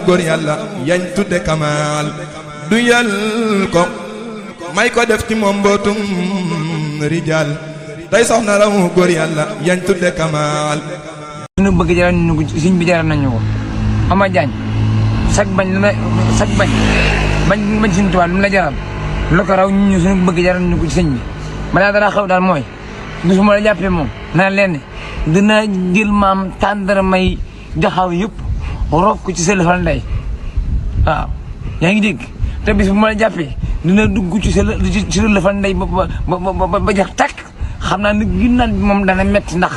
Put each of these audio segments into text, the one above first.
góor yàlla yañ tudde kamaal du yal ko may ko def ci moom mbootum rijaal tey soxna raw góor yàlla yañ tudde kamaal ñu bëgg jaral ñu ko siñ bi jaral nañu ko Ama Diagne sag bañ la sag bañ Sëñ Tuubaa lu mu la jaral lu ko raw ñu suñu bëgg jaral ñu ko ci sëñ bi balaa dara xaw daal mooy bis ma la jàppee moom naa leen dina jël maam tàndara may jaxaw yëpp rof ko ci sa lëfal ndey waaw yaa ngi dégg te bis bu ma la jàppee dina dugg ci sa lëfal ndey ba jax takk xam naa ne ginnaaw bi moom dana metti ndax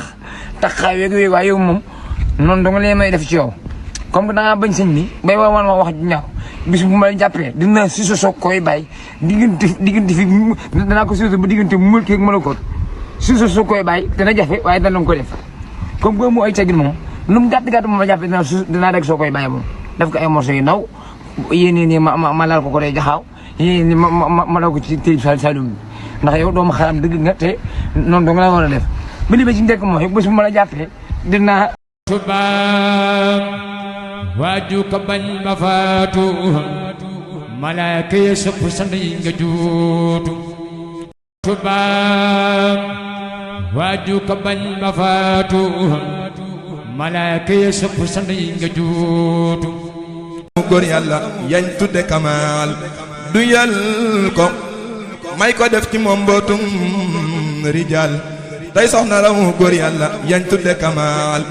taxaw yeeg waaye yow moom noonu danga lee may def ci yow comme que da ngaa bañ sëñ bi bay waa ma wax ju ñaaw bis bu ma la jàppee dina si soog koy bàyyi diggante fi danaa ko suusu ba diggante mulk ak malakoot si soog koy bàyyi dana jafe waaye dana ko def comme que mu ay teggin moom lu mu gàtt moom la jàppee dinaa rek soo koy bàyyi moom def ko ay morceaux yu ndaw yéene nii ma laal ko day jaxaaw yéene nii ma laal ko ci téib Saloum bi ndax yow doomu xaram dëgg nga te noonu dong la war a def ba li ba ci njëkk mooy bés bu ma la jàppee dinaa waaju ko bañ ma faatu malaaka ya sopp sant yi nga juutu waaju ko bañ ma faatu malaaka ya sopp sant yi nga juutu góor yàlla yañ tudde kamaal du yal ko may ko def ci moom mbootum rijaal tey soxna raw góor yàlla yañ tudde kamaal